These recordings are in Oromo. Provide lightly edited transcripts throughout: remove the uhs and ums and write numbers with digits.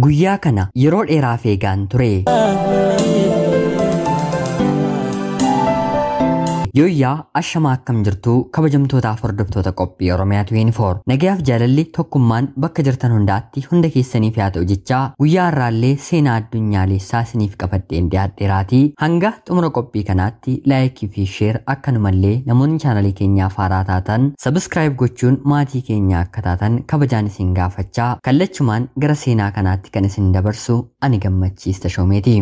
Guyyaa kana yeroo dheeraaf eegaan ture. Yooyyaa ashamaa akkam jirtuu kabajamtootaaf hordoftoota qophii Oromiyaa 24 nagayaaf jaalalli tokkummaan bakka jirtan hundaatti hunda keessaniif haa ta'u jechaa guyyaa har'aallee seenaa addunyaalessaa isiniif qabadheen dhiyaadheeraatii hanga xumura qophii kanaatti laayikii fi sheer akkanumallee namoonni chaanalii keenyaaf haaraa taatan sabiskiraayib gochuun maatii keenya akka taatan kabajaan isin gaafachaa kallachumaan gara seenaa kanaatti kan isin dabarsu ani Gammachiis Tashoomeeti.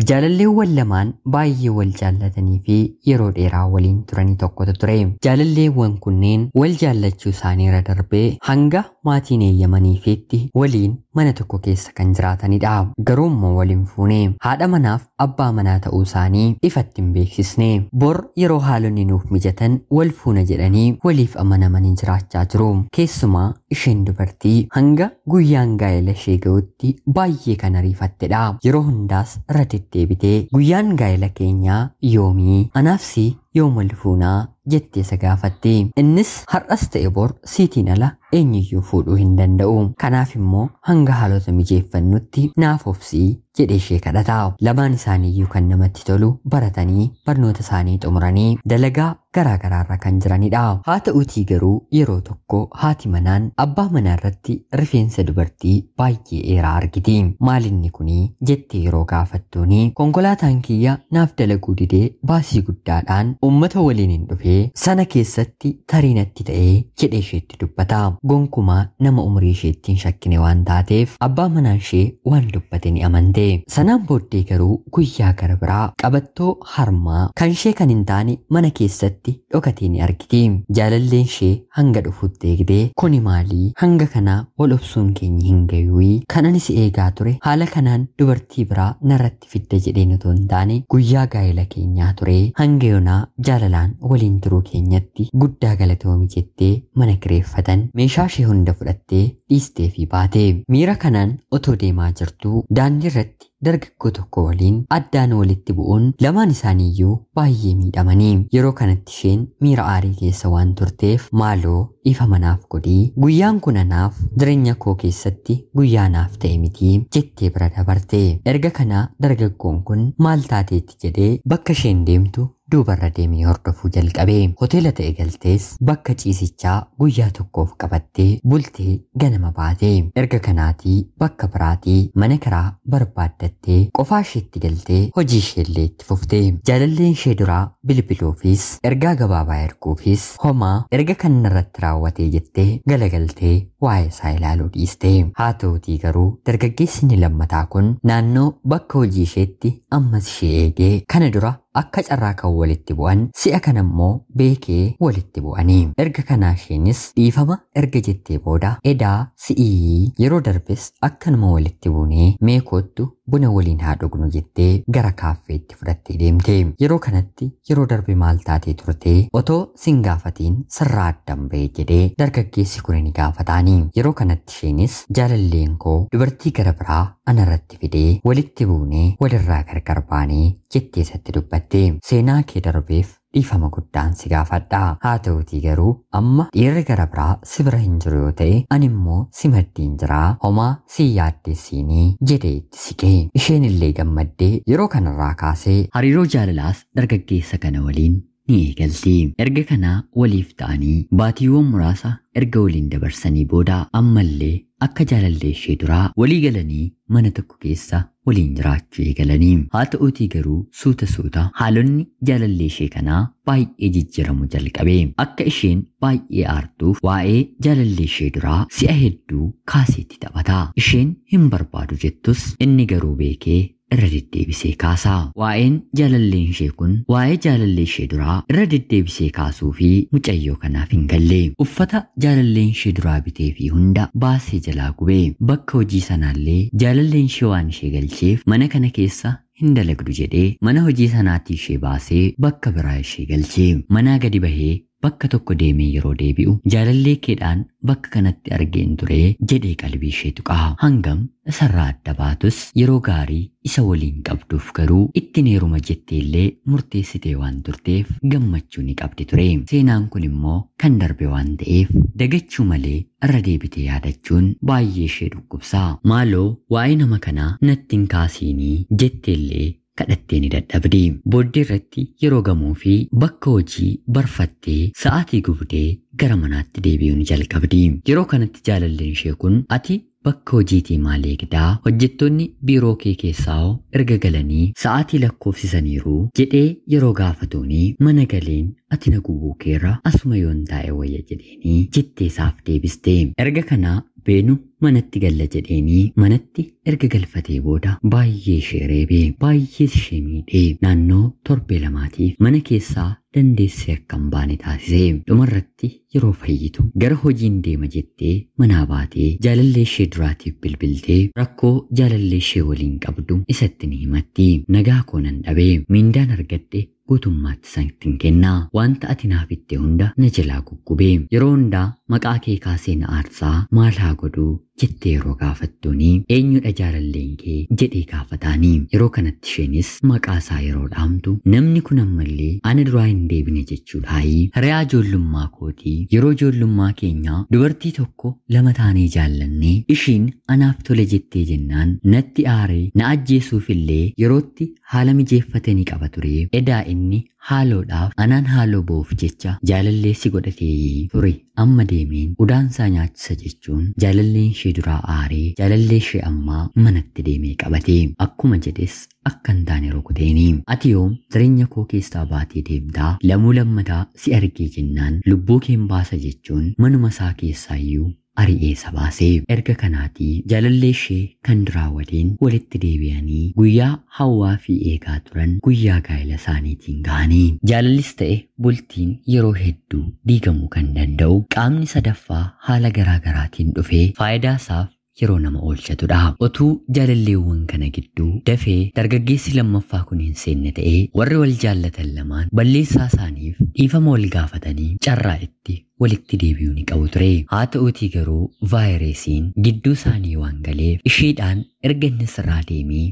Jaalalleewwan lamaan baay'ee wal jaallatanii fi yeroo dheeraa waliin turanii tokkotu ture. Jaalalleewwan kunneen wal jaallachuu isaanii irra darbee hanga maatiin eeyyamaniifiitti waliin mana tokko keessa kan jiraatanidha. Garuu immoo waliin fuune haadha manaaf abbaa manaa ta'uu isaanii ifatti hin beeksisne. Bor yeroo haalonni nuuf mijatan wal fuuna jedhanii waliif amanamanii jiraachaa jiru. Keessumaa isheen dubartii hanga guyyaan gaa'ela ishee ga'utti baay'ee kan ariifattedha. Yeroo hundaas irra deddeebitee guyyaan gaa'ela keenyaa yoomii anaaf si yoom wal fuunaa jettee isa gaafatte. Innis har'as ta'e bor siitiin ala eenyuyyuu fuudhuu hin danda'u. Kanaaf immoo hanga haalota mijeeffannutti naaf obsii jedhee ishee kadhata. Lamaan isaaniiyyuu kan namatti tolu baratanii barnoota isaanii xumuranii dalagaa garaa garaarra kan jiranidha. Haa ta'uutii garuu yeroo tokko haati manaan abbaa manaa irratti rifeensa dubartii baay'ee dheeraa argiti. Maalinni kunii jettee yeroo gaafattuuni konkolaataan kiyya naaf dalaguu didee baasii guddaadhaan uummata waliin hin dhufee sana keessatti tarii natti ta'ee jedhee isheetti dubbata. Gonkumaa nama umurii isheetti hin shakkine waan taateef abbaa manaan ishee waan dubbate ni amante. Sanaan booddee garuu guyyaa gara biraa qabattoo harmaa kan ishee kan hin taane mana keessatti dhokatee ni argiti. Jaalalleen ishee hanga dhufutti eegdee kuni maalii hanga kanaa wal obsuun keenya hin gayuuyi kan ani si eegaa ture haala kanaan dubartii biraa narratti fidda jedheen otoo hin taane guyyaa gaa'ela keenyaa ture hanga yoonaa jaalalaan waliin turuu keenyatti guddaa galatoomi jettee mana kireeffatan meeshaa ishee hunda fudhattee dhiistee fi baate. Miira kanaan otoo deemaa jirtuu daandii irratti dargaggoo tokko waliin addaan walitti bu'uun lamaan isaaniiyyuu baay'ee miidhamanii. Yeroo kanatti isheen miira aarii keessa waan turteef maaloo ifa manaaf godhii guyyaan kun anaaf jireenya koo keessatti guyyaa naaf ta'e miti jettee bira dabarte. Erga kana dargaggoon kun maal taateetti jedhee bakka isheen deemtu duubarra deemee hordofuu jalqabe. Hoteela ta'e galtees bakka ciisichaa guyyaa tokkoof qabattee bultee ganama baate. Erga kanaatii bakka biraatii mana kiraa barbaaddattee qofaa isheetti galtee hojii isheellee itti fufte. Jaalalleen ishee duraa bilbiluufis ergaa gabaabaa erguufis homaa erga kan irratti raawwatee jettee galagaltee waa'ee isaa ilaaluu dhiiste. Haa ta'utii garuu dargaggeessi inni lammataa kun naannoo bakka hojii isheetti ammas ishee eegee kana dura akka carraa kan walitti bu'an si'a kana immoo beekee walitti bu'anii. Erga kanaa isheenis dhiifama erga jettee booda edaa si'ii yeroo darbes akkanuma walitti buunee mee koottu buna waliin haa dhugnu jettee gara kaaffeetti fudhattee deemte. Yeroo kanatti yeroo darbe maal taatee turte otoo sin gaafatiin sirraa addan ba'e jedhee dargaggeessi kun ni gaafataani. Yeroo kanatti isheenis jaalalleen koo dubartii gara biraa anarratti fidee walitti buunee walirraa gargar baanee jettee isatti dubbatte. Seenaa kee darbeef dhiifama guddaan si gaafadha. Haa ta'utii garuu amma dhiirri gara biraa si bira hin jiru yoo ta'e ani immoo si maddiin jiraa homaa si yaaddeessiinii jedhee itti siqee. Isheen illee gammaddee yeroo kanarraa kaasee hariiroo jaalalaas dargaggeessa kana waliin ni eegalti. Erga kanaa waliif ta'anii baatiiwwan muraasa erga waliin dabarsanii booda ammallee akka jaalallee ishee duraa walii galanii mana tokko keessa waliin jiraachuu eegalanii. Haa ta'uutii garuu suuta suuta haalonni jaalallee ishee kanaa baay'ee jijjiiramu jalqabe. Akka isheen baay'ee aartuuf waa'ee jaalallee ishee duraa si'a hedduu kaaseetti taphata. Isheen hin barbaadu jettus inni garuu beekee irra deddeebisee kaasa. Waa'een jaalalleen ishee kun waa'ee jaalallee ishee duraa irra deddeebisee kaasuu fi mucayyoo kanaaf hin galle. Uffata jaalalleen ishee duraa bitee fi hunda baasee jalaa gube. Bakka hojii sanaallee jaalalleen ishee waan ishee galcheef mana kana keessa hin dalagdu jedhee mana hojii sanaatii ishee baasee bakka biraa ishee galche. Manaa gadi bahee bakka tokko deemee yeroo deebi'u jaalallee keedhaan bakka kanatti argeen ture jedhee qalbii ishee tuqa. Hangam isarraa adda baatus yeroo gaarii isa waliin qabduuf garuu ittiin heeruma jettee illee murteessitee waan turteef gammachuu ni qabdi ture. Seenaan kun immoo kan darbe waan ta'eef dagachuu malee irra deebitee yaadachuun baay'ee ishee dhukkubsa. Maaloo waa'ee nama kanaa natti hin kaasiinii jettee illee kadhattee ni dadhabdi. Booddee irratti yeroo gamoo fi bakka hojii barfattee sa'aatii gubdee gara manaatti deebi'uu ni jalqabdi. Yeroo kanatti jaalalleen ishee kun ati bakka hojiitii maal eegdaa? Hojjettoonni biiroo kee keessaa hoo erga galanii sa'aatii lakkoofsisaniiru jedhee yeroo gaafatuuni mana galeen ati na gubuu keerra asuma yoon taa'e wayya jedheenii jettee isaaf deebiste. Erga kanaa Beenu manatti galla jedheenii manatti erga galfatee booda baay'ee ishee reebe, baay'ee ishee miidhee naannoo torbee lamaatiif mana keessaa dandeessee akka hin baane taasise. Dhumarratti yeroo fayyitu gara hojiin deema jettee manaa baatee jaalallee ishee duraatiif bilbiltee rakkoo jaalallee ishee waliin qabdu isatti ni himatti. Nagaa koo nan dhabee miindaan argadhe guutummaatti sanittiin kennaa, wanta ati naaf itte hunda na jalaa guggubee, yeroo hundaa maqaa kee kaasee na aarsaa, maal haa godhuu jettee yeroo gaafattuuni eenyudha jaalalleen kee jedhee gaafataanii. Yeroo kanatti isheenis maqaa isaa yeroo dhaamtu namni kun ammallee ana duraa hin deebine jechuudhaayi. Hiriyaa ijoollummaa kootii yeroo ijoollummaa keenyaa dubartii tokko lama taanee jaallannee ishiin anaaf tole jettee jennaan natti aaree na ajjeesuufillee yerootti haala mijeeffate ni qaba ture. Edaa inni haaloodhaaf anaan haaloo ba'uuf jecha jaalallee si godhatee ture, amma deemeen udaansaa nyaachisa jechuun jaalalleen ishee duraa aaree jaalallee ishee ammaa manatti deemee qabate. Akkuma jedhes akka hin taane rukuteeni. Ati yoom jireenya koo keessaa baatee deemtaa? Lamuu lammataa si argee jennaan lubbuu keen baasa jechuun manuma isaa keessaayyuu ari'ee isa baase. Erga kanaatii jaalallee ishee kan duraa waliin walitti deebi'anii guyyaa hawwaa fi eegaa turan guyyaa gaa'ela isaaniitiin ga'anii. Jaalallis ta'e bultiin yeroo hedduu diigamuu kan danda'u qaamni sadaffaa haala garaa garaatiin dhufee faayidaa isaaf yeroo nama oolchatudha. Otuu jaalalleewwan kana gidduu dafee dargaggeessi lammaffaa kun hin seenne ta'ee warri wal jaallatan lamaan balleessaa isaaniif dhiifama wal gaafatanii carraa itti walitti deebi'uu ni qabu ture. Haa ta'uutii garuu vaayirasiin gidduu isaanii waan galeef isheedhaan erga inni sirraa deemee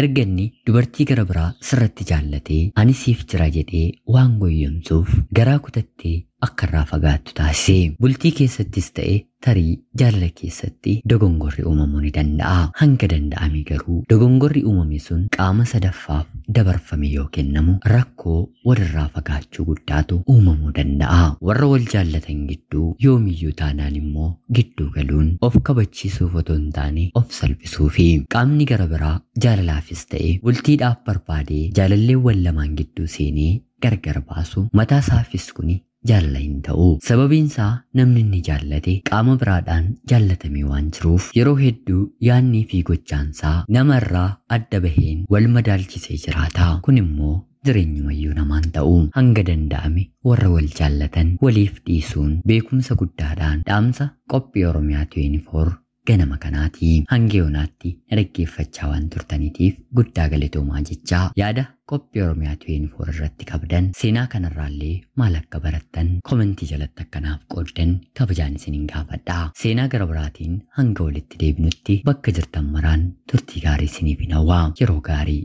erga inni dubartii gara biraa sirratti jaallatee ani siif jira jedhee waan goyyomsuuf garaa kutattee akka irraa fagaattu taasise. Bultii keessattis ta'e tarii jaalala keessatti dogongorri uumamuu ni danda'a. Hanga danda'ame garuu dogongorri uumame sun qaama sadaffaaf dabarfame yoo kennamu rakkoo walirraa fagaachuu guddaatu uumamuu danda'a. Warra wal jaallatan gidduu yoomiyyuu taanaan immoo gidduu galuun of kabachiisuuf otoo hin taane of salphisuufi qaamni gara biraa jaalalaafis ta'e bultiidhaaf barbaadee jaalalleewwan lamaan gidduu seenee gargar baasu mataa isaafis kuni jaalala hin ta'u. Sababiin isaa namni inni jaallate qaama biraadhaan jaallatamee waan jiruuf yeroo hedduu yaadnii fi gochaansaa nama irraa adda baheen wal madaalchisee jiraata. Kun immoo jireenyumayyuu namaan ta'u. Hanga danda'ame warra wal jaallatan waliif dhiisuun beekumsa guddaadhaan dhaamsa qophii Oromiyaa 24 ganama kanaati. Hanga yoonaatti na dhaggeeffachaa waan turtaniitiif guddaa galatoomaa jechaa yaada qophii Oromiyaa 24 irratti qabdan seenaa kanarraallee maal akka barattan komentii jalatti akkanaaf qooddan kabajaan isiniin gaafadha. Seenaa gara biraatiin hanga walitti deebinutti bakka jirtan maraan turtii gaarii isiniif hawwa. Yeroo gaarii.